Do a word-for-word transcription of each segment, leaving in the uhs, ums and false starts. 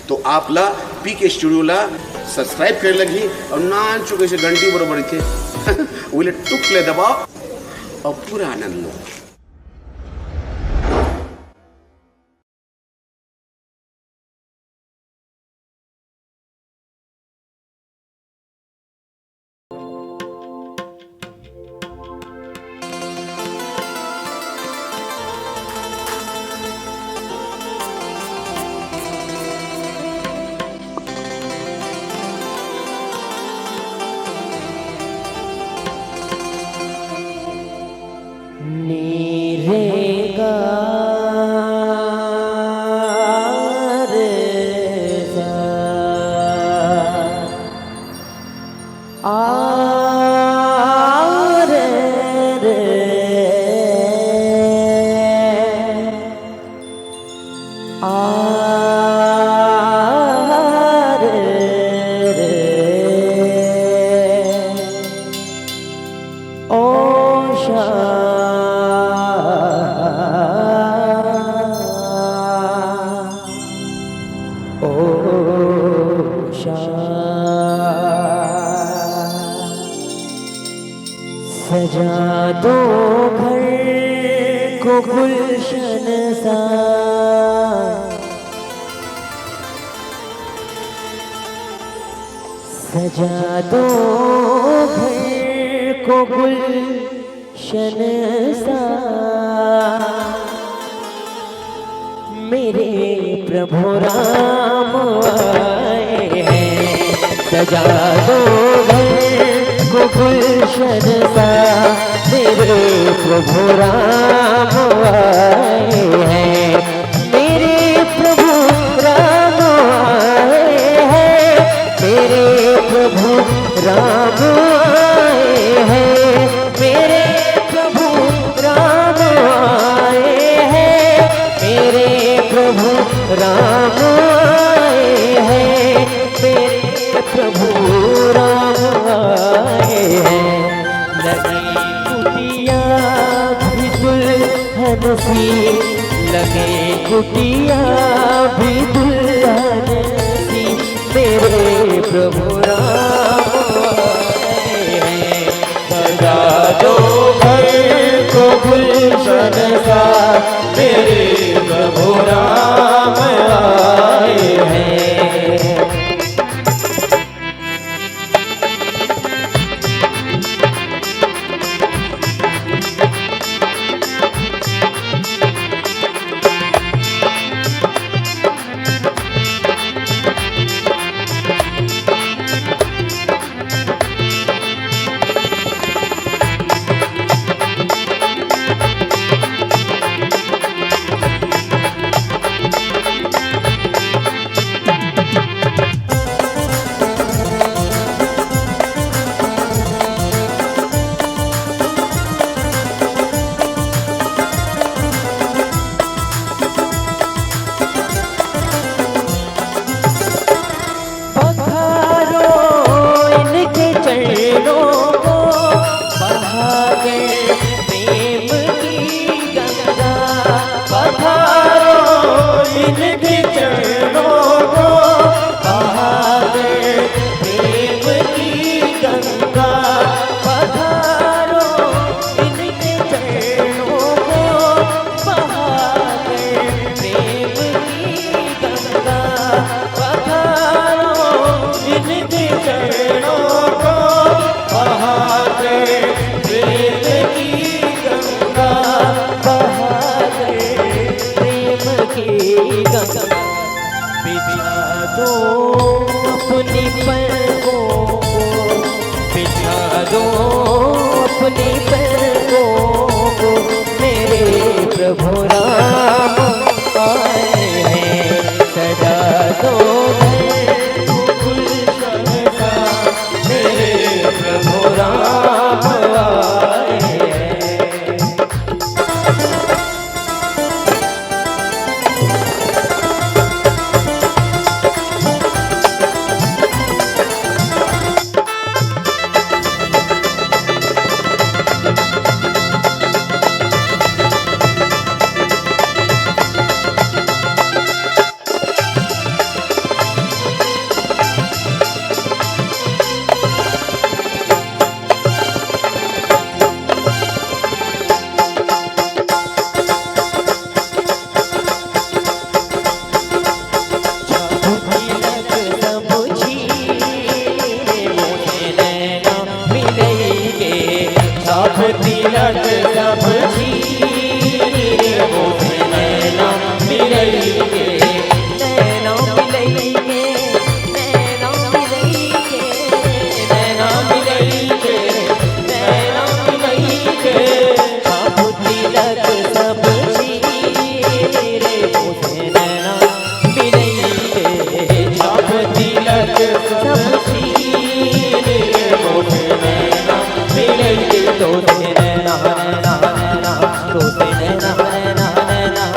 तो आप ला पीके स्टूडियो ला सब्सक्राइब करे लगही अउ नानचुक अइसे घंटी बरोबर रहिथे, ओला टुक ले दबाओ अउ पूरा आनंद लो। सजा दो घर को गुलशन सा, सजा दो घर को गुलशन सा। मेरे प्रभु राम आए हैं, सजा दो घर को गुलशन सा। मेरे प्रभु राम आए हैं, मेरे प्रभु राम आए हैं, मेरे प्रभु राम आए हैं, मेरे प्रभु राम आए हैं, मेरे प्रभु राम आए हैं, मेरे प्रभु राम आए हैं। लगे कुटिया भी दुल्हन सी, लगे कुटिया भी दुल्हन सी, मेरे प्रभु राम आए हैं। सजा दो घर को गुलशन सा, मेरे प्रभु राम आए हैं। पखारो इनके चरणों को, बहा दे प्रेम की गंगा। पखारो इनके चरणों को, बहा दे प्रेम की गंगा। पखारो इनके चरणों को, बहा दे प्रेम की गंगा। पखारो इनके चरणों को, बहा दे प्रेम की गंगा, बहा दे प्रेम की गंगा। बिछा दो अपनी पलकों को, बिछा दो अपनी पलकों को, मेरे प्रभु राम आए हैं। सजा दो घर को गुलशन सा, मेरे प्रभु राम आए हैं। मिलइके, नैना मिलइके, नैना मिलइके, नैना मिलइके, छाप तिलक सब छीन रे मोसे नैना मिलइके, छाप तिलक सब छीन रे मोसे नैना मिलइके, तोसे नैना, नैना, नैना, तोसे नैना, नैना, नैना।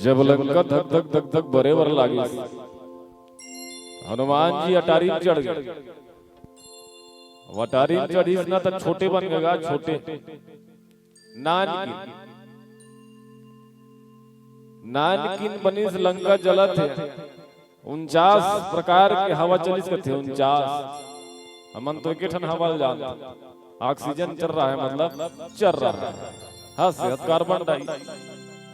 जब लंका धक धक धक धक बरे बर लागिस, हनुमान जी अटारी म चढ़ गे। अब अटारी म चढ़िस ना, त छोटे बन गे गा, छोटे। नानकिन, नानकिन बनिस, लंका जलत हे। उनचास प्रकार के हवा चलिस कथे, उनचास। हमन तो एके ठन हवा ल जानथन, ऑक्सीजन चल रहा है, मतलब चल रहा है। हाँ, सेहत कार्बन डाई,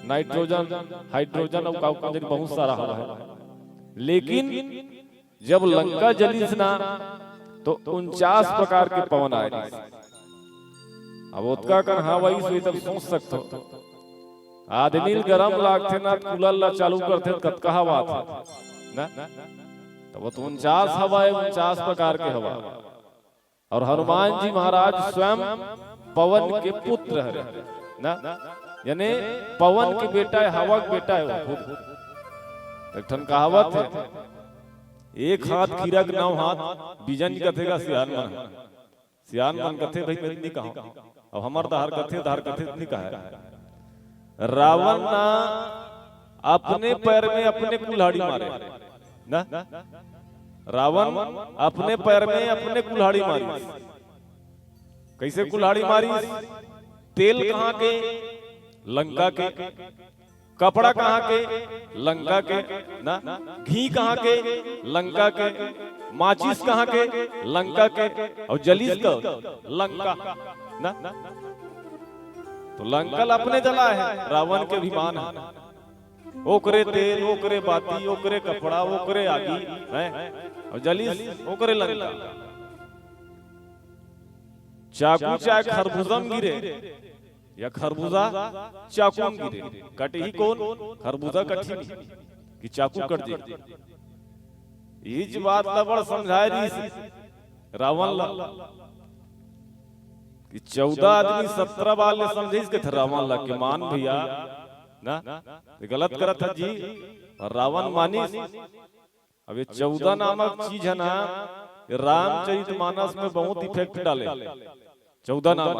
नाइट्रोजन, हाइड्रोजन अउ का, का, बहुत सारा हवा है। लेकिन जब लंका जलिस ना, तो उनचास प्रकार के पवन आए रिहिस। अब ओतका कन हवा आइस होही, तब सोच सकथो, आदमी ल गरम लागथे ना, कूलर ला चालू करथे त कतका हवा आथे ना? तब वो तो उनचास हवा है, उनचास प्रकार के हवा। और हनुमान जी महाराज स्वयं पवन के पुत्र हरे ना, यानी पवन के बेटा है, हवा के बेटा है वो खुद। एक ठन कहावत है, "एक हाथ खीरा के नौ हाथ बीजन" कथे गा सियान मन। सियान मन कथे, "भाई, मैं तो नहीं कहूँ, अब हमर डहर कथे, डहर कथे, नहीं कहे।" रावण ना अपने पैर में अपने कुल्हाड़ी मारे ना, रावण अपने पैर में अपने कुल्हाड़ी मारी। कैसे कुल्हाड़ी मारी? तेल कहाँ के? लंका के। कपड़ा कहाँ के? लंका के। ना, घी कहाँ के? लंका के। माचिस कहाँ के? लंका के। अउ जलिस का? लंका। ना, तो लंका ल अपने जलाय हे, रावण के अभिमान हे। ओकरे तेल, ओकरे बाती, ओकरे कपड़ा, ओकरे आगी, हैं? अउ जलिस ओकरे लंका। चाकू चाहे खरबूजा म गिरे, या खरबूजा चाकू म गिरे, कटही कोन? खरबूजा कटही नहीं कि चाकू कट जाही। इहीच बात ला बड़ समझाय रहिस रावण ला कि चौदह आदमी सत्रह बार ले समझाइस कथे रावण ला कि मान भैया ना, ये गलत करत हे जी। अउ रावण मानिस। अब ये चौदह नामक चीज हे ना, ये रामचरित मानस में बहुत effect डाले। चौदह नामक